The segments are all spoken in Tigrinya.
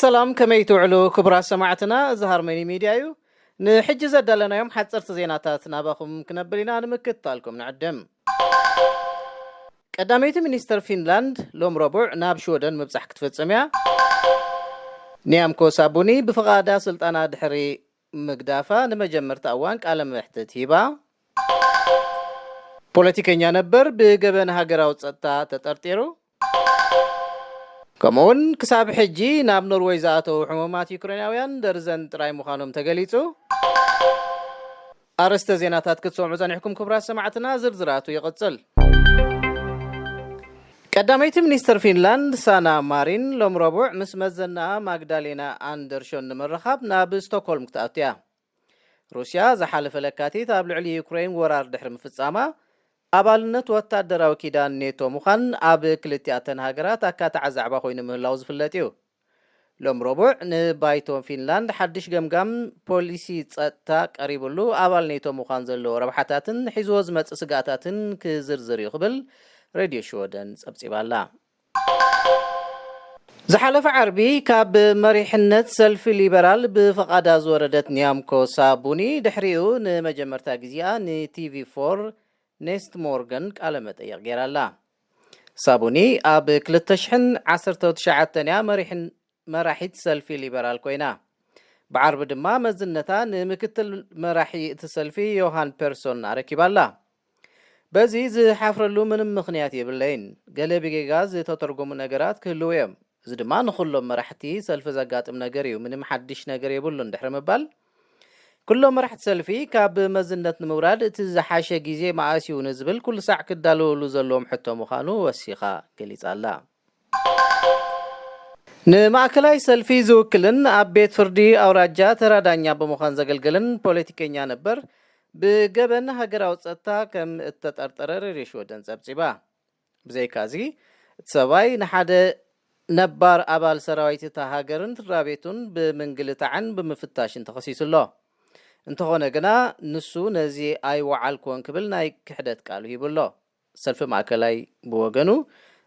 ሰላም፣ ከመይ ትውዕሉ ክቡራት ሰማዕትና? እዚ ሃርመኒ ሚድያ እዩ። ንሕጂ ዘዳለናዮም ሓፀርቲ ዜናታት ናባኹም ክነብል ኢና፣ ንምክትታልኩም ንዕድም። ቀዳመይቲ ሚኒስተር ፊንላንድ ሎም ረቡዕ ናብ ሽወደን ምብጻሕ ክትፍጽም እያ። ኒያምኮ ሳቡኒ ብፍቓዳ ስልጣና ድሕሪ ምግዳፋ ንመጀመርታ እዋን ቃለ መሕትት ሂባ። ፖለቲከኛ ነበር ብገበን ሃገራዊ ጸጥታ ተጠርጢሩ። ከምኡውን ክሳብ ሕጂ ናብ ኖርወይ ዝኣተዉ ሕሙማት ዩክሬናውያን ደርዘን ጥራይ ምዃኖም ተገሊጹ። ኣርእስተ ዜናታት ክትሰምዑ ጸኒሕኩም ክቡራት ሰማዕትና፣ ዝርዝራቱ ይቕጽል። ቀዳመይቲ ሚኒስተር ፊንላንድ ሳና ማሪን ሎም ረቡዕ ምስ መዘናኣ ማግዳሌና ኣንደርሾን ንምርኻብ ናብ ስቶክሆልም ክትኣቱ እያ። ሩስያ ዝሓለፈ ለካቲት ኣብ ልዕሊ ዩክሬን ወራር ድሕሪ ምፍጻማ፣ ኣባልነት ወታደራዊ ኪዳን ኔቶ ምዃን ኣብ ክልቲኣተን ሃገራት ኣካታዒ ዛዕባ ኮይኑ ምህላው ዝፍለጥ እዩ። ሎም ረቡዕ ንባይቶ ፊንላንድ ሓድሽ ገምጋም ፖሊሲ ጸጥታ ቀሪብሉ፣ ኣባል ኔቶ ምዃን ዘለዎ ረብሓታትን ሒዝዎ ዝመጽእ ስግኣታትን ክዝርዝር እዩ ክብል ሬድዮ ሽወደን ጸብጺባ ኣላ። ዝሓለፈ ዓርቢ ካብ መሪሕነት ሰልፊ ሊበራል ብፍቓዳ ዝወረደት ኒያምኮ ሳቡኒ፣ ድሕሪኡ ንመጀመርታ ግዜኣ ንቲቪ ፎር ኔስት ሞርገን ቃለ መጠይቕ ገይራ ኣላ። ሳቡኒ ኣብ ክልተ ሽሕን ዓሰርተ ትሽዓተን እያ መሪሕን-፣ መራሒት ሰልፊ ሊበራል ኮይና። ብዓርቢ ድማ መዝነታ ንምክትል መራሒ እቲ ሰልፊ ዮሃን ፐርሶን ኣረኪባ ኣላ። በዚ ዝሓፍረሉ ምንም ምኽንያት የብለይን። ገለ ብጌጋ ዝተተርጎሙ ነገራት ክህልዉ እዮም። እዚ ድማ ንኹሎም መራሕቲ ሰልፊ ዘጋጥም ነገር እዩ፣ ምንም ሓድሽ ነገር የብሉን ድሕሪ ምባል፣ ኩሎም መራሕቲ ሰልፊ ካብ መዝነት ንምውራድ እቲ ዝሓሸ ግዜ መኣስ እዩ ንዝብል ኩሉ ሳዕ ክዳለወሉ ዘለዎም ሕቶ ምዃኑ ወሲኻ ገሊጻ ኣላ። ንማእከላይ ሰልፊ ዝውክልን ኣብ ቤት ፍርዲ ኣውራጃ ተራ ዳኛ ብምዃን ዘገልገልን ፖለቲከኛ ነበር ብገበን ሃገራዊ ጸጥታ ከም እተጠርጠረ ሬድዮ ሽወደን ጸብጺባ። ብዘይካዚ፣ እቲ ሰብኣይ ንሓደ ነባር ኣባል ሰራዊት እታ ሃገርን ስድራ ቤቱን ብምንግልታዕን ብምፍታሽን ተኸሲሱ ኣሎ። እንተኾነ ግና፣ ንሱ ነዚ ኣይወዓልኩዎን ክብል ናይ ክሕደት ቃሉ ሂቡ ኣሎ። ሰልፊ ማእከላይ ብወገኑ፣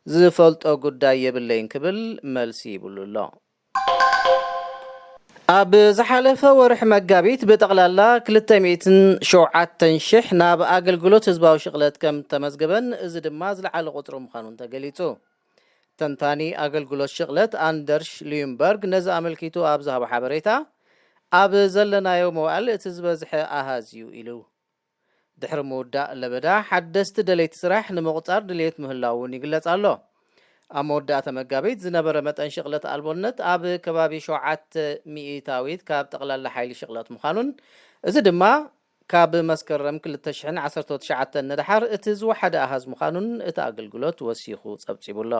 ዝፈልጦ ጉዳይ የብለይን ክብል መልሲ ይብሉ ኣሎ። ኣብ ዝሓለፈ ወርሒ መጋቢት ብጠቕላላ ክልተ ሚእትን ሸውዓተን ሽሕ ናብ ኣገልግሎት ህዝባዊ ሽቕለት ከም ተመዝገበን፣ እዚ ድማ ዝለዓለ ቁጽሪ ምዃኑን ተገሊጹ። ተንታኒ ኣገልግሎት ሽቕለት ኣንደርሽ ሉይምበርግ ነዚ ኣመልኪቱ ኣብ ዝሃቦ ሓበሬታ፣ ኣብ ዘለናዮ መዋእል እቲ ዝበዝሐ ኣሃዝ እዩ ኢሉ። ድሕሪ ምውዳእ ለበዳ፣ ሓደስቲ ደለይቲ ስራሕ ንምቑጻር ድልየት ምህላው እውን ይግለጽ ኣሎ። ኣብ መወዳእታ መጋቢት ዝነበረ መጠን ሽቕለት ኣልቦነት ኣብ ከባቢ ሸውዓተ ሚእታዊት ካብ ጠቕላላ ሓይሊ ሽቕለት ምዃኑን፣ እዚ ድማ ካብ መስከረም ክልተ ሽሕን ዓሰርተ ትሽዓተን ንደሓር እቲ ዝወሓደ ኣሃዝ ምዃኑን እቲ ኣገልግሎት ወሲኹ ጸብጺቡ ኣሎ።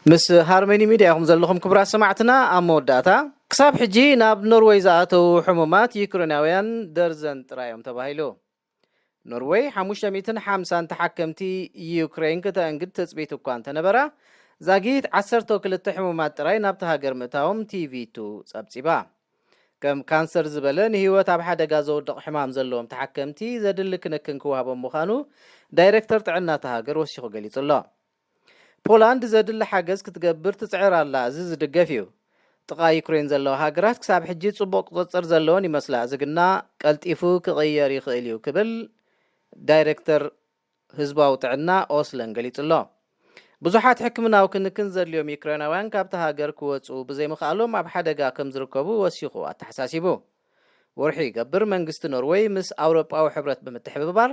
ምስ ሃርመኒ ሚድያ ኢኹም ዘለኹም ክቡራት ሰማዕትና። ኣብ መወዳእታ፣ ክሳብ ሕጂ ናብ ኖርወይ ዝኣተዉ ሕሙማት ዩክሬናውያን ደርዘን ጥራይ እዮም ተባሂሉ። ኖርወይ ሓሙሽተ ሚእትን ሓምሳን ተሓከምቲ ዩክሬን ክተእንግድ ትጽቢት እኳ እንተነበራ፣ ዛጊት ዓሰርተ ክልተ ሕሙማት ጥራይ ናብቲ ሃገር ምእታዎም ቲቪ ቱ ጸብጺባ። ከም ካንሰር ዝበለ ንህይወት ኣብ ሓደጋ ዘውድቕ ሕማም ዘለዎም ተሓከምቲ ዘድሊ ክንክን ክወሃቦም ምዃኑ ዳይሬክተር ጥዕና እታ ሃገር ወሲኹ ገሊጹ ኣሎ። ፖላንድ ዘድሊ ሓገዝ ክትገብር ትጽዕር ኣላ፣ እዚ ዝድገፍ እዩ። ጥቓ ዩክሬን ዘለዋ ሃገራት ክሳብ ሕጂ ጽቡቕ ቁጽጽር ዘለወን ይመስላ፣ እዚ ግና ቀልጢፉ ክቕየር ይኽእል እዩ ክብል ዳይሬክተር ህዝባዊ ጥዕና ኦስለን ገሊጹ ኣሎ። ብዙሓት ሕክምናዊ ክንክን ዘድልዮም ዩክሬናውያን ካብቲ ሃገር ክወጹ ብዘይምኽኣሎም ኣብ ሓደጋ ከም ዝርከቡ ወሲኹ ኣተሓሳሲቡ። ወርሒ ይገብር መንግስቲ ኖርወይ ምስ ኣውሮጳዊ ሕብረት ብምትሕብባር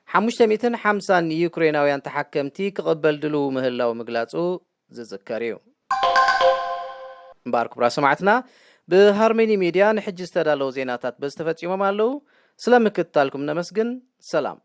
ሓሙሽተ ሚእትን ሓምሳን ዩክሬናውያን ተሓከምቲ ክቕበል ድልው ምህላው ምግላጹ ዝዝከር እዩ። እምበኣር ክቡራት ሰማዕትና፣ ብሃርመኒ ሚድያ ንሕጂ ዝተዳለዉ ዜናታት በዚ ተፈጺሞም ኣለዉ። ስለ ምክትታልኩም ነመስግን። ሰላም።